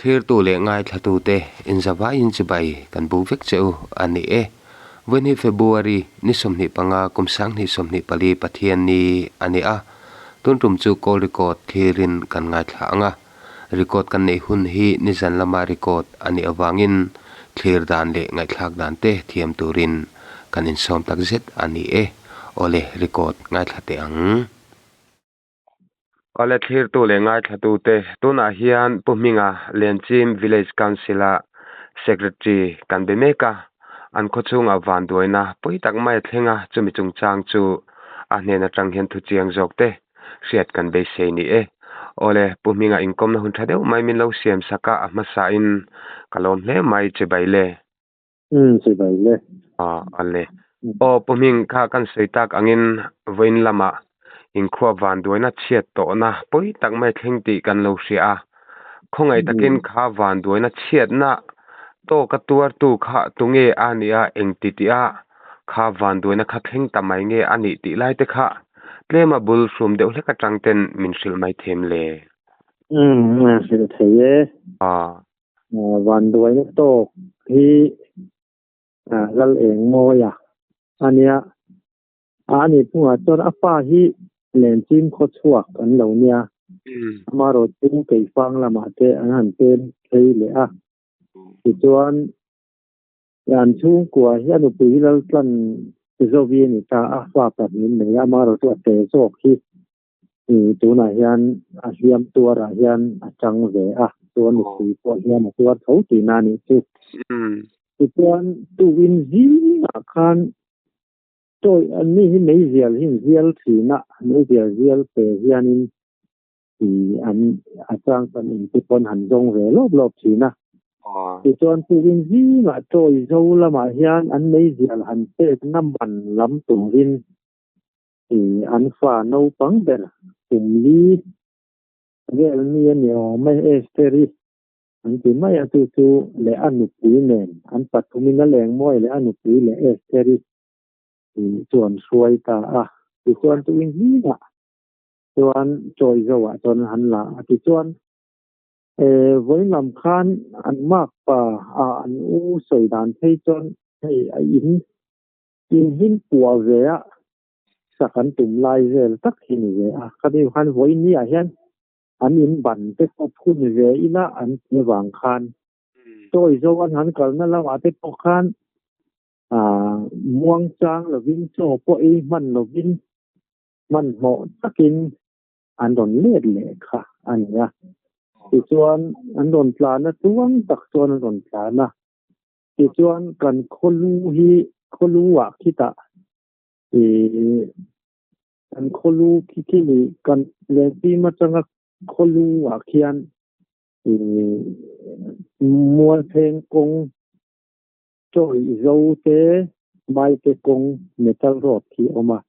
Thlirtu leh ngaithlatute inzavaiin chibai kan buk vek che u a ni e. Vawiin February ni 25 kum 2024 Pathian ni a ni a, tun tum chu call record thlirin kan ngaithla ang a. Record kan neih hun hi nizan lama record a nih avangin thlir dan leh ngaihthlak dan te thiam turin kan insawm tak zet a ni e. Awle record ngaithla teh ang. Awle thlirtu leh ngaithlatute, tunah hian Pu Hminga Lenchim Village Council-a Secretary kan be mek a, an khawchhungah vanduaina pawi tak mai a thleng a, chumi chungchang chu a hnen atang hian thuchiang zawk te hriat kan beisei ni e. Awle Pu Hminga inkawmna hun tha deuh mai min lo siam sak a, a hmasain ka lawm hle mai chibai le. Umm chibai le. Aw ale. Aw Pu Hming kha kan sawi tak angin vawiin lamah inkhua vanduaina chhiat tawhna pawi tak mai thleng tih kan lo hria a. Khawngaih takin kha vanduaina chhiatna tawka tuartu kha tunge a nia engti tih a kha vanduaina kha thleng ta mai nge a nih tih lai te kha tlema bul hrum deuh hlek atang ten min hrilh mai them le. Umm hrilh thei e. Aw. Vanduaina tawk hi Lal Engmawia a nia. A ni chungah chuan a fa hi Lenchim khawchhuak an lo nia. Amaherawh chu Keifang lamah te an han pem phei leh a. Tichuan an chhungkua hi a nupui hi Laltlan Zovi a ni ta a, fa pahnih nei a, amaherawh chu a te zawk hi tunah hian a hliam tuarah hian a chang ve a, chuan nupui pawh hian a tuar tho tihna a nih chu. Tichuan tukin zingah khan chawi an ni hi meizial hi an zial thin a, meizial zial pe hianin an a chang chuan engti pawn han zawng ve lawp lawp thin a. Tichuan tukin zingah chawi zo lamah hian an meizial han pekna man lam turin An fa naupang ber kum li vel mi a ni awm e, Esther-i an ti mai a, chu chu leh a nupui nen an pathumin a leng mawi leh a nupui leh Esther-i chu an hruai ta a. Tichuan chu inhlingah chuan chawi zoah chuan an la a, tichuan vawiin lam khan an makpa an u sawi dan phei chuan hei a in Inhlim puah ve a, sak an tum lai vel tak hi ni ve a. Ka ni khan vawiin ni ah hian an in ban te pawh phun ve ila an ti avang khan chawi zo an han kalna lamah te pawh khan ah muang chang lovin chaw pawh ei hman lovin hmanhmawh takin an rawn let leh kha a ni a. Tichuan an rawn tlan a, chuang tak chuan an rawn tlan a. Tichuan kan khawlu hi khawlu ah khitah ih kan khawlu khi khi ni kan lengpim atanga khawlu ah khian ih mualpheng kawng chawi zo te maite kawng metal road khi a awm a.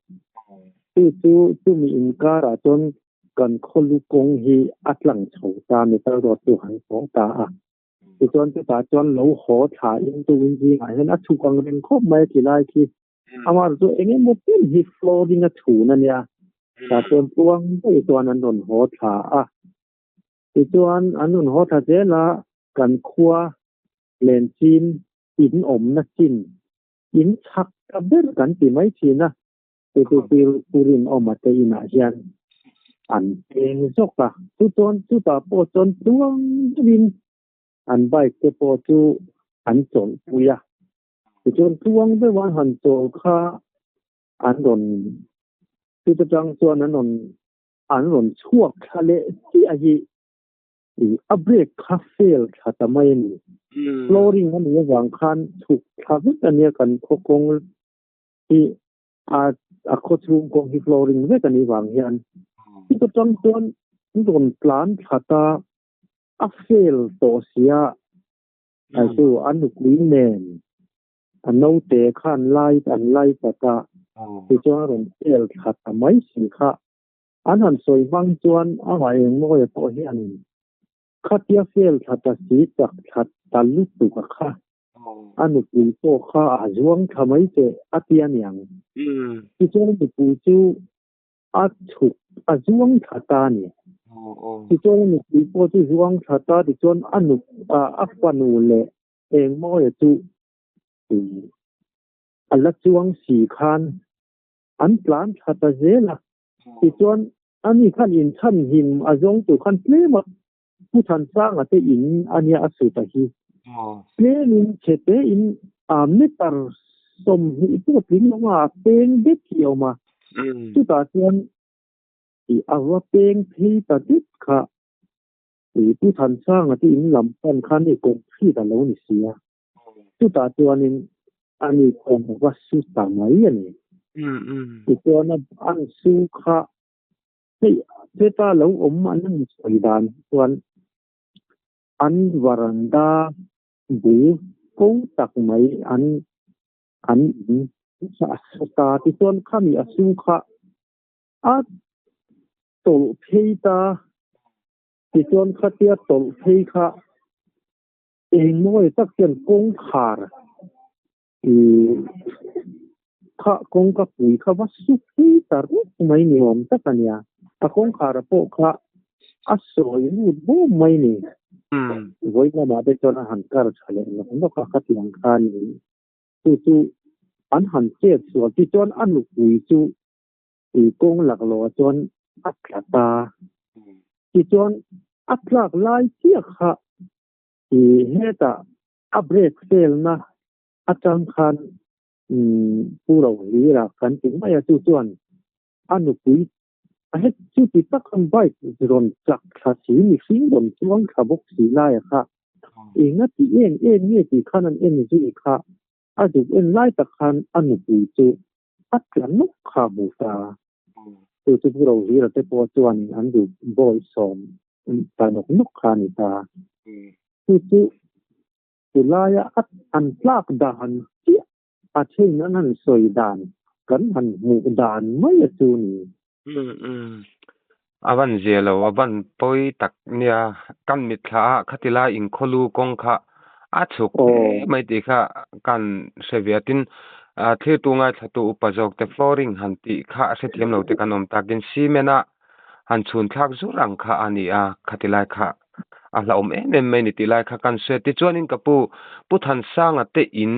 Chu chu chumi inkarah chuan kan khawlu kawng hi a tlang chho ta metal road chu han pawh ta a. Tichuan chutah chuan lo haw thla in tu in zingah hian a chhuk ang reng khawp mai a ti lai khi. Amah chu eng emaw chen hi flooring a chhun a nia. Tah chuan tluang daih chuan an rawn haw thla a. Tichuan an rawn haw thla zel a, kan khua Lenchim in awmna chin in chhak ta ber kan ti mai thin a. Chu chu Pu Rinawma te inah hian an peng zawk a, chu chuan chutah pawh chuan tluang deuhin an bike te pawh chu an chawlhpui a, tichuan tluang deuh an han chawl kha an rawn chuta tang chuan an rawn an rawn chhuak thla leh chiah hi ih a brake kha fail thla ta mai a ni. Flooring a nih avang khan chhuk thla vek a nia kan khaw kawng hi a a khaw chhung kawng hi flooring vek a nih vang hian chuta tang chuan an rawn tlan thlat a, a fail tawh sia a chu a nupui nen a naute khan light an light at a tichuan a rawn fail thlat ta mai si kha an han sawi hmang chuan amah engmawia pawh hianin khatia fail thlat a si chak thlat ta lutuk a kha. A nupui pawh kha a zuang thla mai teh a ti a niang. Tichuan nupui chu a chhuk a zuang thla ta a ni. Aw aw. Tichuan a nupui pawh chu zuang thla ta tichuan a nu a fanu leh Engmawia chu a la chuang si khan an tlan thla ta zel a. Tichuan ani khan inchhan him a zawng tur khan tlem a Pu Thansanga te in a nia a su ta hi. Tlemin chhe te in a meter 20 pawh tling lo a peng det hi a awm a. Chutah chuan a va peng phei ta det kha Pu Thansanga te in lam pan khan i concrete a lo ni si a. Chutah chuanin ani kawng va su ta mai a ni. Tichuan an su kha Hei heta lo awm an han sawi dan chuan an varanda bul ko tak mai an an in a su ta tichuan khami a su kha a tawlh phei ta tichuan khatia tawlh phei kha engmawi tak hian kawngkhar Ih kha kawngka pui kha va su phei ta ruk mai ni awm tak a nia. A kawngkhara pawh kha a sawi lut bawm mai ni. Vawi lamah te chuan a han kar tha leh nawk nawk a, khatiang kha ni. Chu chu an han chet sual ti chuan a nupui chu ih kawng laklawh ah chuan a tla ta. Tichuan a tlak lai chiah kha ih hetah A brake fail na atang khan Pu Rohlira kan ti mai a, chu chuan a nupui a het chu ti tak khan bike rawn chak thla si, mihring rawn chuang thla bawk si laia kha enga ti em em nge tih khan an en zui kha, a zuk en lai tak khan a nupui chu a tla nawk kha hmu ta. Chu chu Pu Rohlira te pawh chuanin an duh bawisawm ta nawk nawk kha a ni ta. Chu chu tulaia a an tlak dan chiah a thein an han sawi dan kan han hmuh dan mai a chu ni. Umm umm. A van zia lo, a van pawi tak nia. Kan mitthla a khati lai inkhawlu kawng kha a chhuk hle mai tih kha kan hre ve a. Tin, thlirtu ngaithlatu upa zawk te flooring han tih kha a hrethiam lo te kan awm takin cement a han chhun thlak zur ang kha a ni a, khati lai kha a hlauhawm em em mai ni tih lai kha kan sawi a. Tichuanin ka pu, Pu Thansanga te in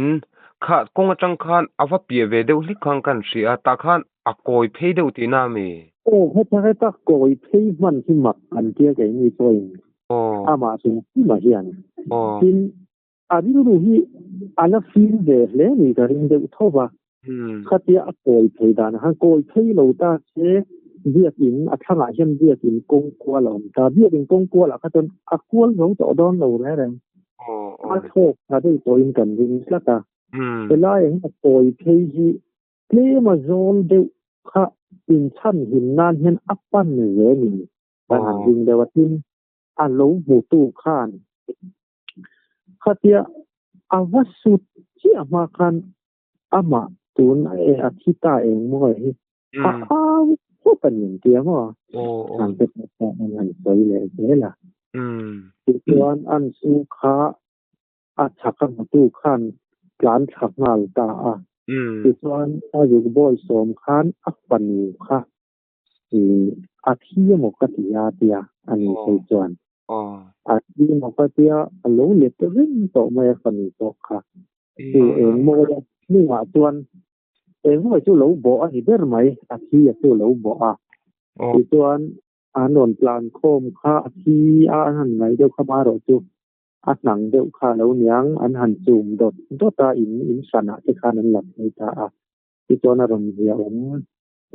kha kawng atang khan a va piah ve deuh hlik khan kan hria a, tah khan a kawi phei deuh tihna a mi? Aw, heta heta kawi phei hman hi mak an tia keini pawhin amah hrim hrimah hian. Tin, a rilru hi a la fim ve hle ni ka ring deuh tho va. Khatia a kawi phei dan khan kawi phei lo ta se biakin a thlangah hian biakin kawng kual a awm ta. Biakin kawng kualah kha chuan a kual zo tawh dawn lo reng reng. A thlawk tha deuh tawhin kan ring tlat a. Helaiah hian a kawi phei hi tlem a zawl deuh kha inchhan him nan hian a pan ve ni kan han ring deuh a. Tin, a lo hmutu khan Khatia a va sut chiah hma khan amah tun a thi ta eng maw hi a au khawp a ni ang tia maw an te pawh kha an han sawi leh zel a. Tichuan an su kha a chhak a hmutu khan tlan thla nghal ta a. Tichuan a zuk bawi sawm khan a fanu kha a thi emaw ka ti a tia a ni phei chuan. A thi emaw ka tia a lo let reng tawh mai a fanu pawh kha. Chu eng mawi a hnungah chuan eng mawi chu lo bawh a ni ber mai a thi a chu lo bawh a. Tichuan an rawn tlan khawm kha a thi a an han ngaih deuh kha marawh chu a hnang deuh kha a lo niang an han chum dawt dawt a in in hranah te khan an la phei ta a. Tichuan a rawn ziah awm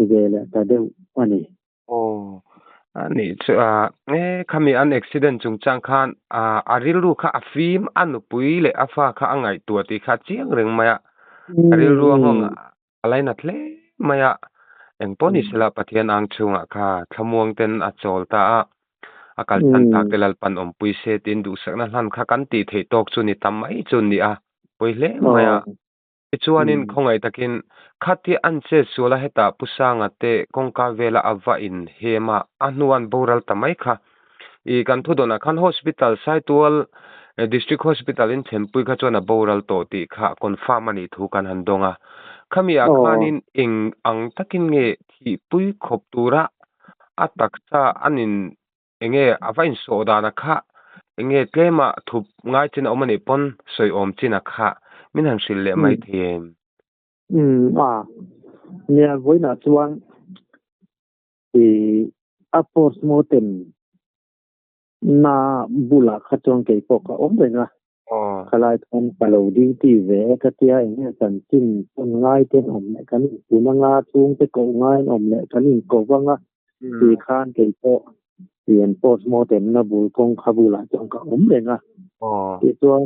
ve leh ta deuh a ni. Aw, a nih chu a, e khami an accident chungchang khan a a rilru kha a fim a nupui leh a fa kha a ngaihtuah tih kha a chiang reng mai a, a rilru a nghawng a lainat hle mai a, engpawh ni sela Pathian ang chhungah kha thlamuang ten a chawl ta a, a kalsan tak te Lalpan awmpui se tiin duhsakna hlan kha kan tih theih tawk chu ni tam mai chu ni a, pawi hle mai a. Tichuanin khawngaih takin khatia an chet sual a hetah Pu Sanga te kawngka vela a va in hem a, a hnuan boral ta mai kha. I kan thu dawnah khan Hospital Saitual District Hospital in thlenpui kha chuan a boral tawh tih kha confirm a nih thu kan han dawng a. Khami ah khanin eng ang takin nge thihpui khawp tura a taksa an in. Enge a va insawh dana kha enge tlema thup ngai chin a awm anih pawn sawi awm chin a kha min han hrilh leh mai thei em? Umm a, nia vawiinah chuan ih a postmortem na bulah kha chuan kei pawh ka awm reng a, khalai khan ka lo duty ve e ka tia eng nge chanchin pawn ngai te an awm leh kan inpun anga chhungte koh ngai an awm leh kan inko anga tih khan kei pawh ih an postmortem na bul kawngkha bulah chuan ka awm reng a, tichuan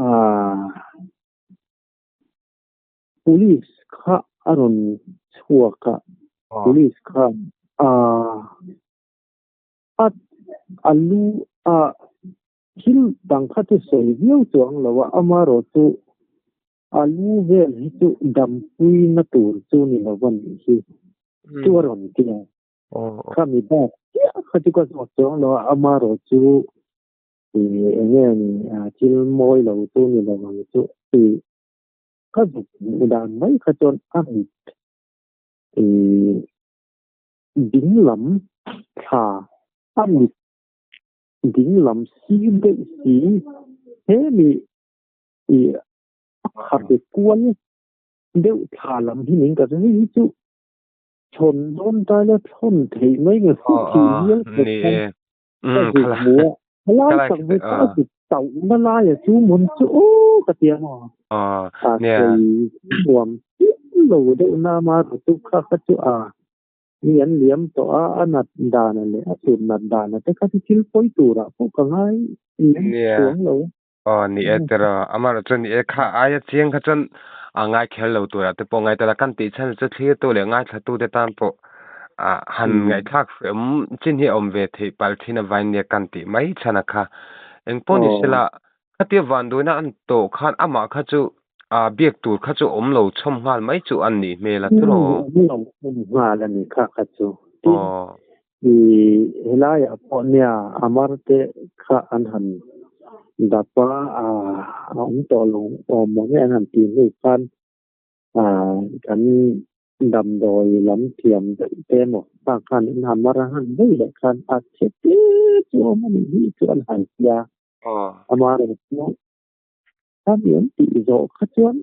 aaa. Police kha a rawn chhuak a, police khan aaa a a lu a thil dang kha chu sawi viau chuang lo a, amaherawh chu a lu vel hi chu dampui na tur chu ni lo a nih hi chu a rawn ti a, khami bak chiah kha chu ka zawt chuang lo a, amaherawh chu ih eng nge ni thil mawi lo chu ni lo ang chu tih ka zuk hmuh dan mai kha chuan a mit ih ding lam thla a mit ding lam sir deuh si he mi ih a khabe kual deuh thla lam hi ning ka hre hei hi chu chhawn dawn ta ila thawn theih mai nge Aw thih hial ni e. Ka zuk hmu a, helai tak ve ka zuk tauh na lai a chu mun chu aw ka ti a maw. A sawi nuam chiah lo deuh na ama ru chu kha kha chu a mi an liam tawh a, a nat dan a leh a chhun nat dan a te kha chu thil pawi turah pawh ka ngai lem chuang lo. Aw ni e tiraw, amaherawh chu ni e kha aia chiang kha chuan a ngai kher lo turah te pawh ngai ta la, kan tih chhan chu thlirtu leh ngaithlatu te tan pawh ah han ngaihthlak hrehawm chin hi a awm ve theih palh thin avain nia kan tih mai chhan a kha. Engpawh ni sela, khatia vanduaina an tawh khan amah kha chu ah biak tur kha chu awm lo chhawm nghal mai chu an nih hmel a tiraw? Awm lo chhawm nghal a ni kha kha chu. Tin, Ih helaiah pawh nia Amar te kha an han dap a, ah a awm tawh lo awm ang e an han tih hnu khan ah kan damdawi lam thiam deuh te emaw pa khan in Amar a han vei leh khan a chhe te chu awm a nih hi chu an han ti a, Amar erawh chu khami an tih zawh kha chuan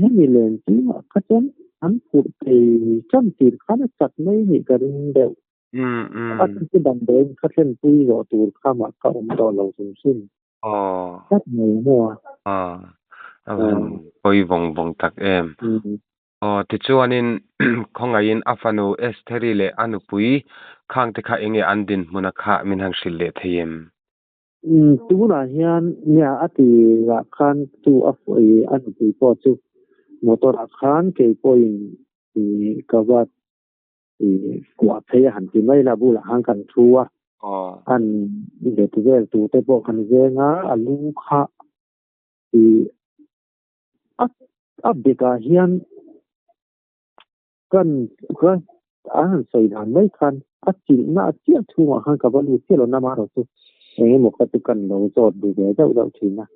Hemi len chungah kha chuan an phurh thei tan tir khan a chat mai nih ka ring deuh. A chu chu damdawiin kha thlenpui zawh tur kha mah ka awm tawh lo hrim hrim. Tlat mai maw a? Aw, a van pawi vawng vawng tak em. Aw, tichuanin khawngaihin a fanu Estheri leh a nupui khangte kha enge an dinhmuna kha min han hrilh leh thei em? Tunah hian nia a ti lah khan chu a ih a nupui pawh chu motor ah khan kei pawhin ih ka va ih kuah phei a han ti mai la bulah khan kan thu a an let vel tur te pawh kan veng a a lu kha ih a a bekah hian kan ka an han sawi dan mai khan a chilhna a chiah chhungah khan ka va lut chiah lo na amaherawh chu eng emaw kha chu kan lo zawt duh ve deuh deuh thin a.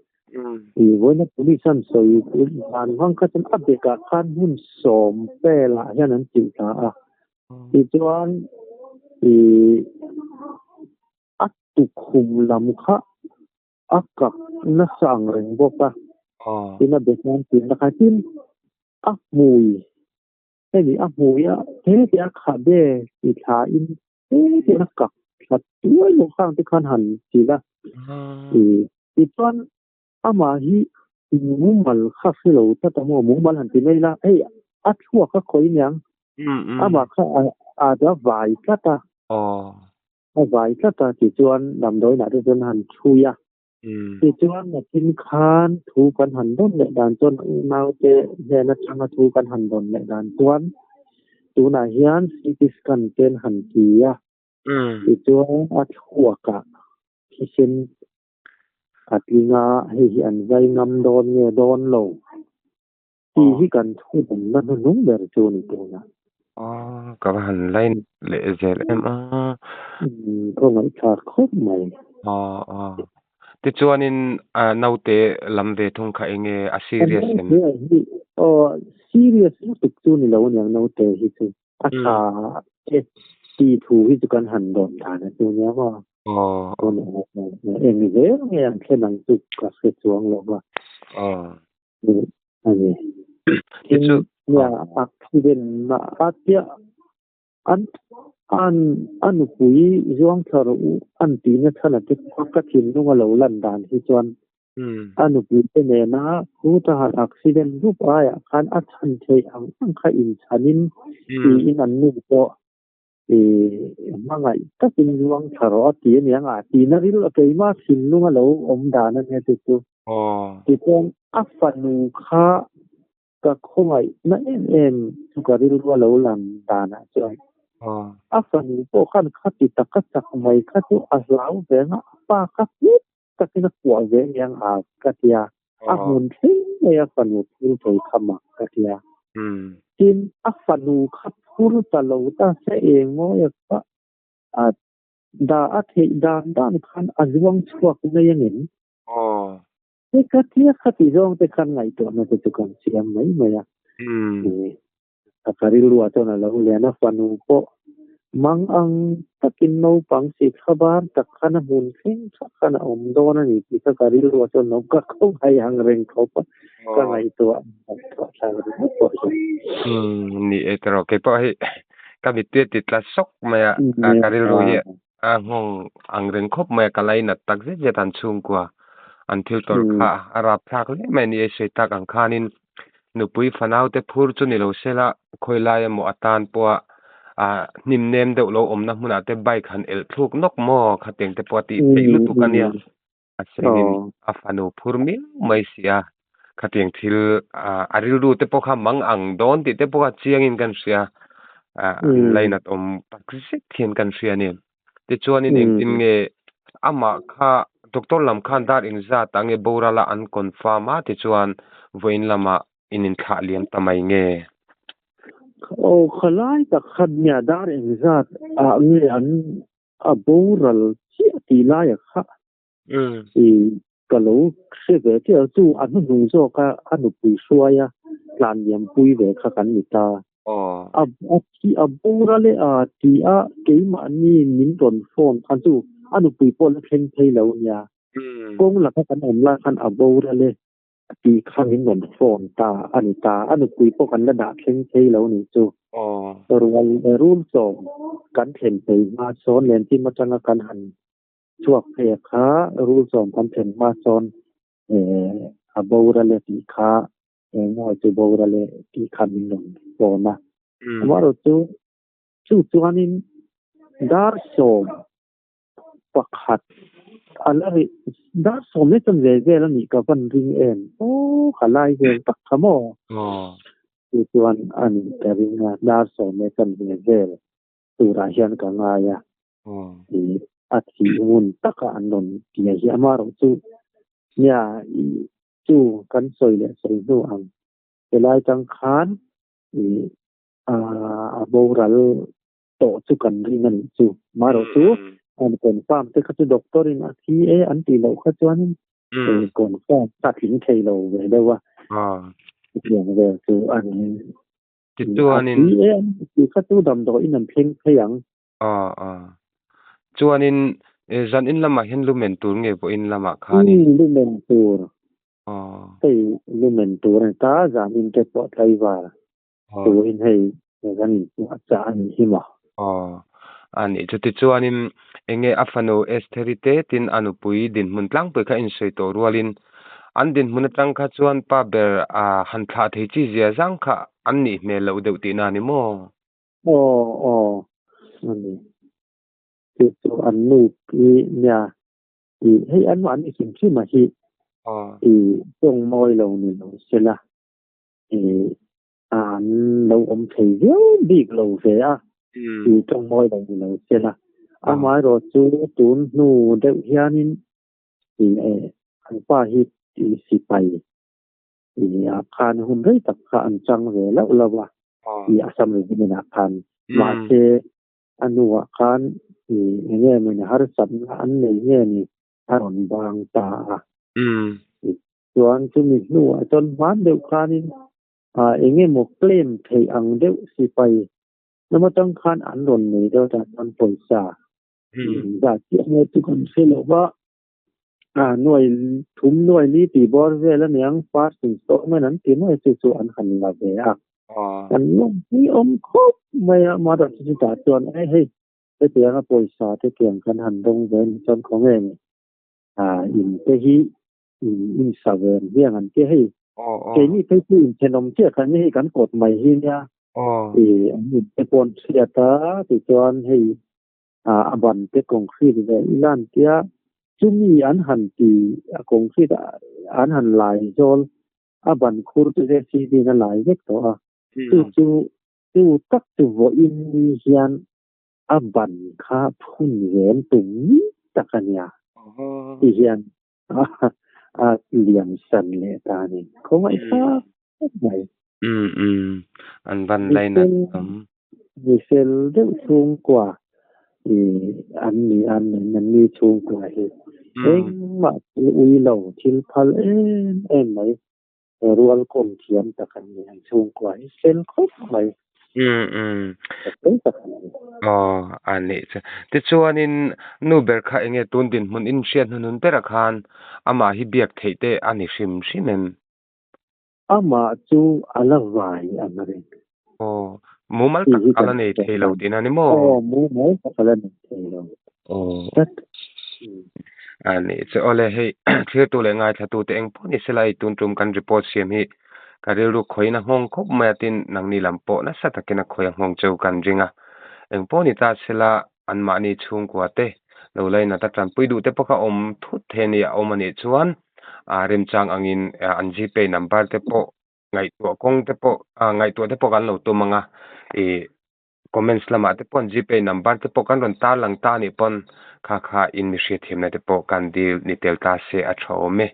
Ih vawiina police an sawi dan hmang kha chuan a bekah khan hmun sawm velah hian an chilh thla a, tichuan ih a tukhum lam kha a kak nasa ang reng bawk a, tin a bekah an chilhna kha tin a hmui Hemi a hmui a, heti a khabe ti thla in heti a kak thla tuai lo khang te khan han chilh a. Tichuan amah hi mumal kha hre lo tlat a maw, mumal han ti mai ila, hei a thluak a khawi aniang, amah kha a a vai tlat a, a vai tlat a tichuan damdawiinah te chuan han chhui a. Tichuan nakin khan thu kan han dawn leh dan chuan unaute hnen atanga thu kan han dawn leh dan chuan tunah hian CT scan te an han ti a, tichuan a thluakah thisen a tling a, hei hi an zai ngam dawn nge dawn lo tih hi kan thu dawnna hnuhnung ber chu a ni tunah. Aw, ka va han line leh zel em a. Khawngaih thlak khawp mai. Aw aw. Tichuanin naute lam ve thung kha enge a serious em? Aw, serious lutuk chu ni lo aniang naute hi chu. A tha e. Tih thu hi chu kan han dawn dan a chu nia maw? Eng zel nge an thlen ang chu ka hre chuang lo va. A ni. Tin, nia accident na a chiah an an a nupui zuang thla rawh u an tihna chhan a te ka thinlung a lo lan dan hi chuan A nupuite nena khuta han accident rup aiah khan a chhan theih ang ang kha inchhanin tiin an nu pawh hmangaih takin zuang thla rawh a ti a ni ang a tihna ril a keimah thinlung a lo awm dan a nia chu chu. Tichuan a fanu kha ka khawngaihna em em chu ka rilru a lo lan danah chuan a fanu pawh khan khati taka chak mai kha chu a hlau ve ang a, a pa kha hmel takin a kuah ve aniang a ka ti a, a hmun thleng mai a fanu phur thei kha mak ka ti a. Tin, a fanu kha phur ta lo ta se eng mawi a kha a dah a theih dan dan khan a zuang chhuak mai angem? He ka tia khati zawng te khan ngaihtuahna te chu kan siam mai mai a. Ka rilruah chuan a lo lian a, fanu pawh mang ang takin naupang si thlabar tak khan a hmun thleng thak khan a awm dawn a ni tih kha ka rilruah chuan lo ka kho ngai ang reng khawp a, ka ngaihtuah ngaihtuah thlak ringawt pawh hian. Umm ni e tiraw keipawh hi ka mittui a ti tla sawk mai a, ka rilru hi a nghawng ang reng khawp mai a, ka lainat tak zet zet an chhungkua an thil tawrh kha a rapthlak hle mai a ni e sawi tak ang khanin nupui fanau te phur chu ni lo sela khawi lai emaw atan pawha ah hnim nem deuh lo awmna hmunah te bike han elh thluk nawk maw khatiang te pawh a tih theih lutuk a nia a sengin a fanu phur miau mai si a khatiang thil ah a rilru te pawh kha mang ang dawn tih te pawh kha chiangin kan hria ah an lainat awm tak zet hian kan hria a ni. Tichuanin engtin nge amah kha doctor lam khan dar engzat ah nge boral a an confirm a tichuan vawiin lamah in inthlah liam ta mai nge? Aw khalai tak khan nia dar engzat ah nge an a boral chiah tih laia kha i ka lo hre ve chiah chu a hnuhnung zawk a a nupui hruai a tlan liam pui ve kha kan ni ta. A a a boral e a ti a keimahni min rawn phone khan chu a nupui pawh la thleng phei lo nia. Kawng laka kan awm lai khan a boral e a tih kha min rawn phone ta a ni ta. A nupui pawh kan la dah thleng phei lo nih chu. Rual rul sawm kan thlen phei hma sawn Lenchim atanga kan han chhuak phei a kha rul sawm kan thlen hma sawn a boral e tih kha engemaw chu boral e tih kha min rawn phone a. Amaherawhchu chu chu chuanin dar sawm pakhat a la rih dar sawm leh chuan ve vel a nih ka van ring em aw ka lai vel tak kha maw chu chuan a nih ka ring a dar sawm leh chuan ve vel turah hian ka ngai a ih a thih ngun taka an rawn ti a hi amaherawh chu nia ih chu kan sawi leh sawi hnu ang helai tang khan ih a boral tawh chu kan ring a nih chu. Marawh chu an confirm te kha chu doctor in a thi e an tih loh kha chuanin confirm a tling thei lo ve deuh a. Chutiang vel chu a ni. Tichuanin A thi e an tih kha chu damdawiin an thleng phei ang. Chuanin zan in lamah hian lumen tur nge vawiin lamah khanin? Lumen tur. Hei lumen tur a ni ta, zan in te pawh tlaivar. Tuin hei kan inpuah chah a nih hi maw? Aw, a nih chu. Tichuanin enge a fanu Estheri te tin a nupui dinhmun tlangpui kha insawi tawh rualin an dinhmun atang kha chuan pa ber a han thlah thei chi zia zang kha an nih hmel loh deuh tihna a ni maw? Aw, aw, a ni. Chu chu an nu hi nia tih hei an mahni hrim hrim a hi tih tawng mawi lo ni lo sela. An lo awm thei viau bik lo ve a, tih tawng mawi lo ni lo se la. Amaherawh chu tun hnu deuh hianin an pa hi sipai ah khan hun rei tak kha an chang ve loh lo a, Assam Regiment ah khan. Mahse a hnuah khan eng nge mawni harsatna an nei nge ni a rawn bang ta a. Chuan chumi hnuah chuan hman deuh khanin eng emaw claim theih ang deuh sipai Lam atang khan an rawn nei deuh tah chuan pawisa zat chiah nge chu kan hre lo va, a nuai thum nuai li tih bawr vel aniang first installment an ti mai chu chu an han la ve a. An lawm pui awm khawp mai a, mah chu chutah chuan e hei hetianga pawisa te tiang kan han dawng ve ni chuan khawnge ni a in te hi in in sa ve ang hiang an tia hei keini phei chu inthenawm chiah kha nia hei kan kawt mai hi nia i an in te pawh an hriat a tichuan hei a ban te concrete ve ila an tia chumi an han ti a concrete an han lai zawl a ban khur chu JCB in a lai vek tawh a chu chu chu tak chu vawiin ni hian a ban kha phun zel tum ni tak a nia ti hian a liam san leh ta a ni. Khawngaih thlak khawp mai. Umm umm an van lainat awm. Mi fel deuh chhungkua i an ni a an ni chhungkua hi engmah thil ui lo thil phal em em mai rual kawm thiam tak an ni an chhungkua hi fel khawp mai. Umm umm fel tak an ni. Aw a nih chu. Tichuanin nu ber kha enge tun dinhmun in hriat hnuhnun berah khan amah hi biak theih te a ni hrim hrim em? Amah chu a la vai ang a ring. Aw, mumal tak a la nei thei lo tihna ni maw? Aw, mumal tak a la nei thei lo. Aw. Tlat. A nih chu. Awle, hei thlirtu leh ngaithlatute eng pawh ni sela hei tun tum kan report siam hi ka rilru khawiin a nghawng khawp mai a tin nangni lam pawh nasa takin a khawi a nghawng cheu kan ring a. Eng pawh ni ta sela anmahni chhungkua te lo lainat a tanpui duh te pawh kha awm thut thei a ni a awm a nih chuan ah remchang angin an gpay number te pawh ngaihtuah kawng te pawh ah ngaihtuah te pawh kan lo tum ang a ih comments lamah te pawh an gpay number te pawh kan rawn tarlang ta anih pawn kha kha in mi hriatthiamna te pawh kan dil ni tel ta se a tha awm e.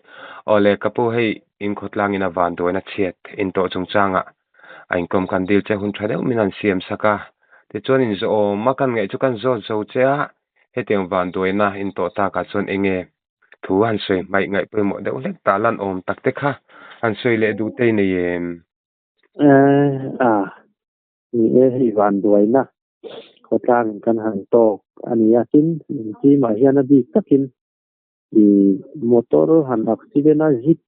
Awle ka pu hei in khawtlangin a vanduaina chhiat intawh chungchangah a inkawm kan dil che hun tha deuh min han siam sak a, tichuan in zawhawm a kan ngaih chu kan zawt zo che a, hetiang vanduaina intawh takah chuan eng nge thu han sawi hmaih ngaih pawimawh deuh hlek ta lan awm tak te kha han sawi leh duh te i nei em? Eh a, ni e hei vanduaina khawtlangin kan han tawk a ni a, tin inchimah hian a bik takin i motor han accident a zip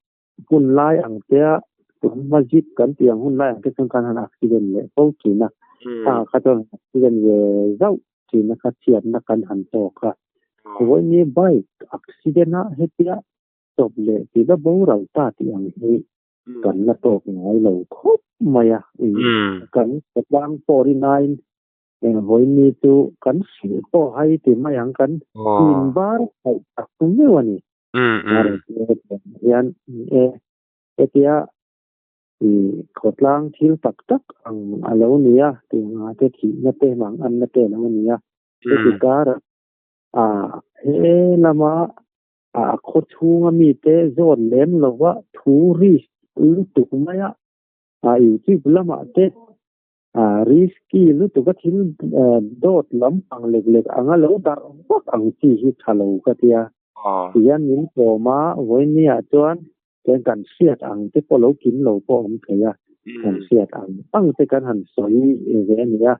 hun lai ang te a tunhma zip kan tih ang hun lai ang te chuan kan han accident leh fo thin a, khangah kha chuan accident ve zauh thin a kha chhiatna kan han tawk a, vawiin bike accident a hetia chawp leh tih la boral ta tih ang hi kan la tawk ngai lo khawp mai a, kan khawtlang pawh rinain vawiin ni chu kan hrilh pawh hai ti mai ang kan inbar theih tak meuh a ni. Hian e hetia i khawtlang thil tak tak ang a lo ni a tianga te thihna te mang anna te a lo ni a heti karah a he lama a khaw chhunga mite zawt lem lova thu risk lutuk mai a a youtube lamah te a risky lutuk a thil dawt lampang lek lek anga lo darh vak ang chi hi tha lo ka tia. Tihian min kawm a, vawinia chuan chuan kan hriat ang te pawh lo kim lo pawh awm thei a, kan hriat ang ang te kan han sawi ve a nia,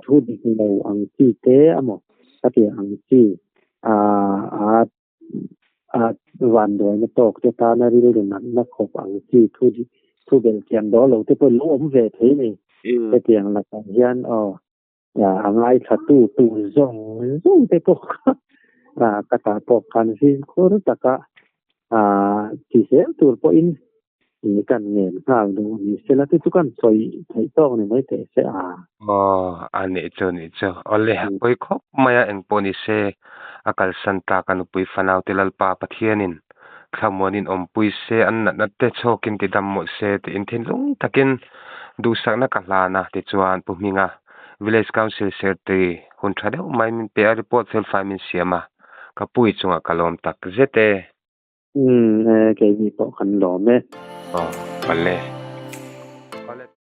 thu dik lo ang chi te amaw ka tih ang chi a a vanduaina tawk te tana rilru natna khawp ang chi thu thu belhchian dawl lo te pawh lo awm ve thei a ni. Hetiang lakah hian aw a ngaithla tu tur zawng zawng te pawh kha ka tah pawh khan fimkhur taka ti zel tur pawhin kan ngen nghal duh a ni. Sela te chu kan sawi theih tawk ni mai teh se a. Aw, a nih chu nih chu. Awle, a pawi khawp mai a, engpawh ni se a kalsan tak a nupui fanau te Lalpa Pathianin thlamuanin awmpui se, an natna te chhawkin ti dam mawlh se tiin thinlung takin duhsakna ka hlan a tichuan Pu Hminga Village Council Secretary hun tha deuh mai min pe a, report felfai min siam a, ka pui chungah ka lawm tak zet e. Umm e, keini pawh kan lawm e. Aw, pale.